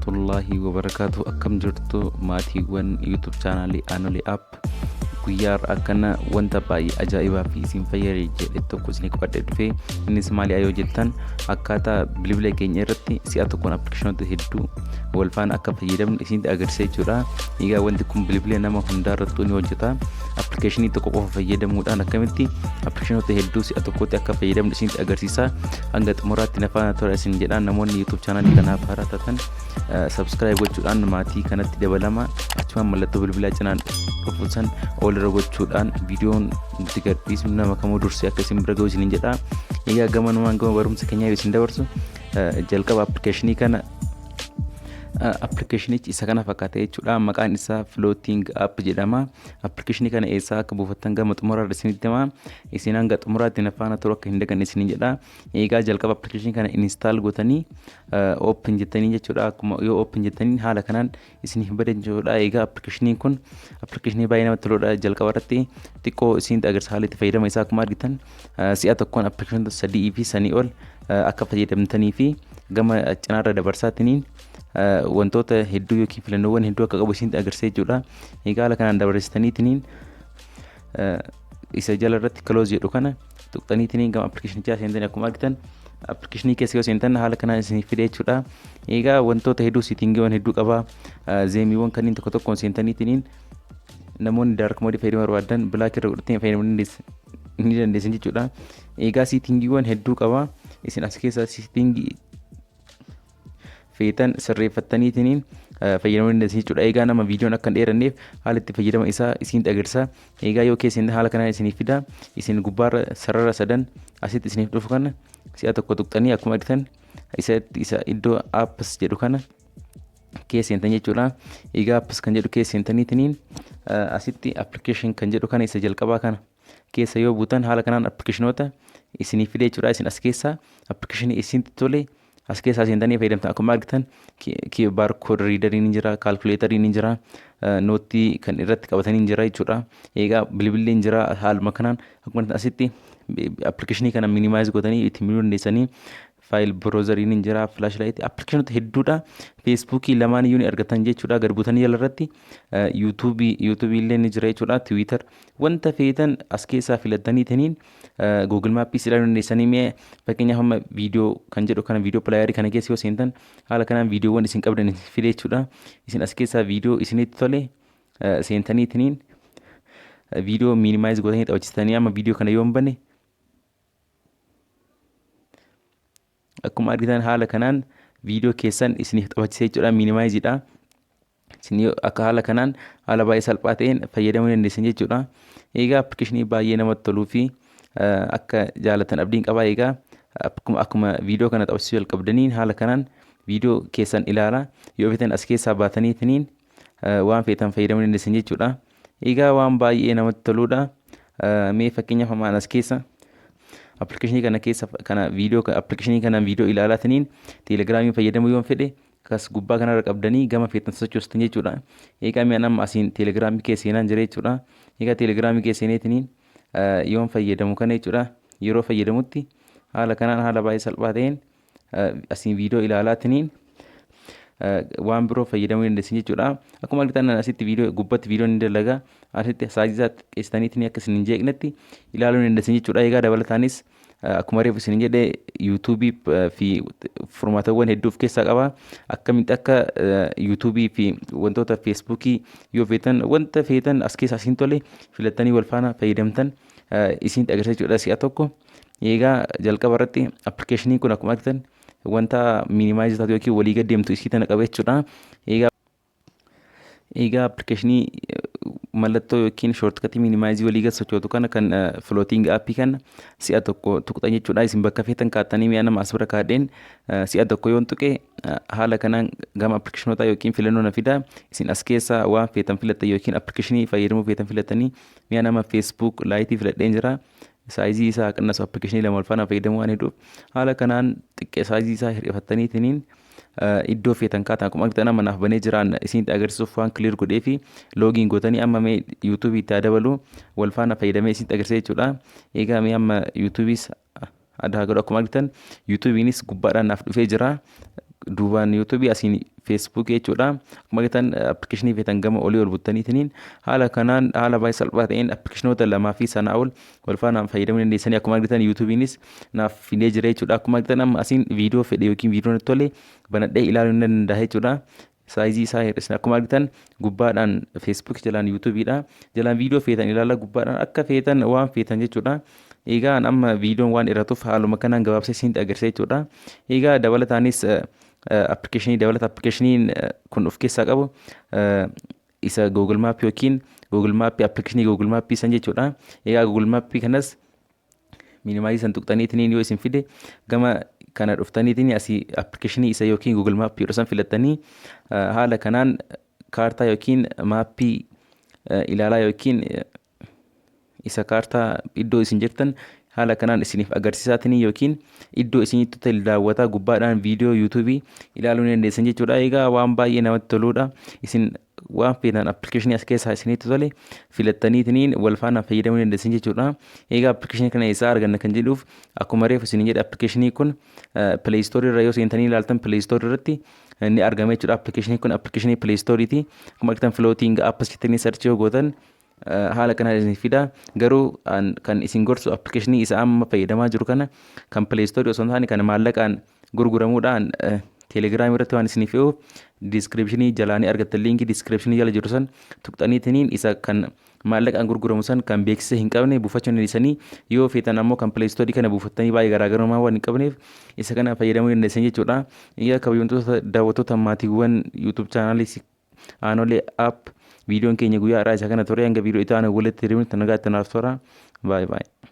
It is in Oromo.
Warahmatullaahi wabarakaatu. Akkam jirtu maatiiwwan YouTube chaanaalii Aanolee App? Guyyaa har'a akkana wanta baay'ee ajaa'ibaa fi isin fayyade jedhe tokko isin qabadhee dhufe. Innis maali yoo jettan, akkaataa bilbila keenya irratti si'a tokkoon appilikeeshinoota hedduu wal faana akka fayyadamnu isinitti agarsiisa jechuudha. Egaa wanti kun bilbila nama hundaa irrattuu ni hojjeta. Appilikeeshinii tokko qofa fayyadamuudhaan akkamitti appilikeeshinoota hedduu si'a tokkotti akka fayyadamnu isinitti agarsiisa. Hanga xumuraatti na faana tura isin jedha. Namoonni YouTube chaanaalii kanaaf haaraa taatan subscribe gochuudhaan maatii kanatti dabalama. Achumaan mallattoo bilbilaa cinaan dhufu san ol irra gochuudhaan viidiyoon nuti gadhiisnu nama kamuu dursee akka isin bira ga'u isiniin jedha. Egaa gamanumaan gama barumsa keenyaa yoo isin dabarsu, jalqaba appilikeeshinii kana, appilikeeshinichi isa kana fakkaata jechuudha. Maqaan isaa Floating App jedhama. Appilikeeshinii kana eessaa akka buufattan gama xumuraarra isinitti hima. Isin hanga xumuraatti na faana turuu akka hin daganne isiniin jedha. Egaa jalqaba appilikeeshinii kana install gootanii open jettanii jechuudha. Akkuma yoo open jettanii haala kanaan isiniif bada jechuudha. Egaa appilikeeshiniin kun appilikeeshinii baay'ee namatti toludha. Jalqaba irratti xiqqoo isinitti agarsiisa haala itti fayyadama isaa. Akkuma argitan si'a tokkoon appilikeeshinoota sadii fi sanii ol akka fayyadamtanii fi gama cinaarra dabarsaatiniin wantoota hedduu yookiin filannoowwan hedduu akka qabu isinitti agarsiisa jechuudha. Egaa haala kanaan dabarsitaniitiniin isa jala irratti close jedhu kana tuqxaniitiniin gama appilikeeshinichaa seentanii, akkuma argitan appilikeeshinii keessa yoo seentan haala kanaan isiniif fide jechuudha. Egaa wantoota hedduu, settingiiwwan hedduu qaba. Themeiiwwan kanneen tokko tokkoon seentaniitiniin namoonni dark mode fayyadamuu barbaadan black irra godhatanii fayyadamuu ni dandeessan jechuudha. Egaa settingiiwwan hedduu qaba. Isin as keessa settingii feetan sirreeffattaniitiniin fayyadamuu dandeessan jechuudha. Egaa nama viidiyoon akka hin dheeranneef haala itti fayyadama isaa isinitti agarsiisa. Egaa yoo keessan haala kanaan isiniif fida. Isin gubbaarra sarara sadan asitti isiniif dhufu kana si'a tokko tuqxanii, akkuma argitan isa iddoo apps jedhu kana keessa seentan jechuudha. Egaa apps kan jedhu keessa seentaniitiniin asitti application kan jedhu kana isa jalqabaa kana keessa yoo buutan haala kanaan appilikeeshinoota isiniif fide jechuudha. Isin as keessa appilikeeshinii isinitti tole as keessaa seentanii fayyadamtan. Akkuma argitan barcode readeriin ni jira, calculatoriin ni jira, noteii kan irratti qabatanii ni jira jechuudha. Egaa bilbilli ni jira. Haaluma kanaan akkuma asitti appilikeeshinii kana minimize gootanii itti miluu dandeessanii. File browseriin ni jira, flashlightii, appilikeeshinoota hedduudha. Facebookii lamaan iyyuu ni argatan jechuudha. Gad buutanii jala irratti YouTubeii illee ni jira jechuudha. Twitter, wanta feetan as keessaa filattaniitiniin Google Mapiis ilaaluu dandeessanii. Mee fakkeenyaaf amma viidiyoo kan jedhu kana, video playerii kana keessa yoo seentan haala kanaan viidiyoowwan isin qabdan fide jechuudha. Isin as keessaa viidiyoo isinitti tole seentaniitiniin viidiyoo minimize gootanii taphachiistanii. Amma viidiyoo kana yoo hin banne, akkuma argitan haala kanaan viidiyoo keessan isiniif taphachiisee jechuudha, minimizeiidha. Isin akka haala kanaan haala baay'ee salphaa ta'een fayyadamuu dandeessan jechuudha. Egaa appilikeeshinii baay'ee namatti toluu fi akka jaalatan abdiin qaba. Egaa akkuma viidiyoo kana taphachiisuu jalqabdaniin haala kanaan viidiyoo keessan ilaala. Yoo feetan as keessaa baataniitiniin waan feetan fayyadamuu dandeessan jechuudha. Egaa waan baay'ee namatti toludha. Mee fakkeenyaaf ammaan as keessa appilikeeshinii kana keessa kana viidiyoo appilikeeshinii kana viidiyoo ilaalaatiniin Telegramii fayyadamuu yoon fedhe, akkas gubbaa kanarra qabdanii gama feetan sochoostan jechuudha. Egaa mi'aan amma asiin Telegramii keessa seenaan jira jechuudha. Egaa Telegramii keessa seeneetiniin yoon fayyadamu kana jechuudha. Yeroo fayyadamutti haala kanaan haala baay'ee salphaa ta'een asiin viidiyoo ilaalaatiniin waan biroo fayyadamuu dandeessan jechuudha. Akkuma argitan asitti viidiyoo gubbatti viidiyoon ni dalaga. Asitti sizeii isaa xiqqeessitaniitiin akka isin hin jeeqnetti ilaaluu ni dandeessan jechuudha. Egaa dabalataanis akkuma reefu isin jedhe YouTubeii fi furmaatawwan hedduu of keessaa qaba. Akkamitti akka YouTubeii fi wantoota Facebookii yoo feetan, wanta feetan as keessaa isin tole filattanii wal faana fayyadamtan isinitti agarsiisa jechuudha si'a tokko. Egaa jalqaba irratti appilikeeshiniin kun akkuma argitan wanta minimize taatu yookiin walii gad deemtu isii tana qaba jechuudha. Egaa appilikeeshinii mallattoo yookiin shortcutii minimizeii walii gad sochootu kana kan floating appii kana si'a tokko tuqxan jechuudha. Isin bakka feetan kaa'attanii, mi'a nama as bira kaa'adheen si'a tokko yoon tuqe haala kanaan gama appilikeeshinoota yookiin filannoo na fida. Isin as keessaa waan feetan filattan yookiin appilikeeshinii fayyadamuu feetan filattanii, mi'a nama Facebook Liteii filadheen jira. Sizeii isaa qannasu, appilikeeshinii lama wal faana fayyadamuu waan hedduuf haala kanaan xiqqee sizeii isaa hir'ifattaniitiniin iddoo feetan kaatan. Akkuma argitan amma naaf banee jiraan isinitti agarsiisuuf waan clear godhee fi login gootanii. Amma mee YouTubeii itti haa dabalu, wal faana fayyadamee isinitti agarsiisa jechuudha. Egaa mee amma YouTubeiis adda haa godhu. Akkuma argitan YouTubeiinis gubbaadhaan naaf dhufee jira. Duubaan YouTubeii, asiin Facebookii jechuudha. Akkuma argitan appilikeeshinii feetan gama olii ol buttaniitiniin haala kanaan haala baay'ee salphaa ta'een appilikeeshinoota lamaa fi sanaa ol wal faana fayyadamuu dandeessanii. Akkuma argitan YouTubeiinis naaf fidee jira jechuudha. Akkuma argitan amma asiin viidiyoo fedhe yookiin viidiyoo natti tole banadhee ilaaluu ni danda'a jechuudha. Sizeii isaa hir'isne. Akkuma argitan gubbaadhaan Facebook, jalaan YouTubeiidha. Jalaan viidiyoo feetan ilaala, gubbaadhaan akka feetan waan feetan jechuudha. Egaa amma viidiyoon waan dheeratuuf haaluma kanaan gabaabsee isinitti agarsiisa jechuudha. Egaa dabalataanis appilikeeshinii dabalata appilikeeshiniin kun of keessaa qabu isa Google Map yookiin Google Map, appilikeeshinii Google Map san jechuudha. Egaa Google Map kanas minimizeii san tuqxaniitiin yoo isin fide, gama kana dhuftaniitiin asii appilikeeshinii isa yookiin Google Map yeroo san filattanii haala kanaan kaartaa yookiin maappii ilaalaa yookiin isa kaartaa iddoo isin jirtan haala kanaan isiniif agarsiisaatiin yookiin iddoo isinitti tole daawwataa gubbaadhaan viidiyoo YouTubeii ilaaluu ni dandeessan jechuudha. Egaa waan baay'ee namatti toludha. Isin waan feetan appilikeeshinii as keessaa isinitti tole filattaniitiin wal faana fayyadamuu ni dandeessan jechuudha. Egaa appilikeeshinii kana eessaa arganna kan jedhuuf, akkuma reefu isin jedhe, appilikeeshinii kun Play Storeii irra yoo seentanii ilaaltan Play Storeii irratti ni argama jechuudha. Appilikeeshinii kun appilikeeshinii Play Storeiiti. Akkuma argitan floating apps jettanii search yoo gootan haala kanaan isin fida. Garuu kan isin gorsu appilikeeshinii isa amma fayyadamaa jiru kana kan Play Storeii osoo hin taane kan maallaqaan gurguramuudhaan Telegramii irratti waan isiniif fe'uuf, descriptionii jalaa ni argattan. Linkii descriptionii jala jiru san tuqxaniitiniin isa kan maallaqaan gurguramu san kan beeksisa hin qabne buufachuu dandeessanii. Yoo feetan ammoo kan Play Storeii kana buufattanii baay'ee garaagarummaa waan hin qabneef isa kana fayyadamuu dandeessan jechuudha. Egaa kabajamtoota daawwattoota maatiiwwan YouTube channelii Aanolee App, viidiyoon keenya guyyaa har'aa isa kana ture. Hanga viidiyoo itti aanu walitti hiriirnutti nagaatti naaf tura. Baay'ee baay'ee.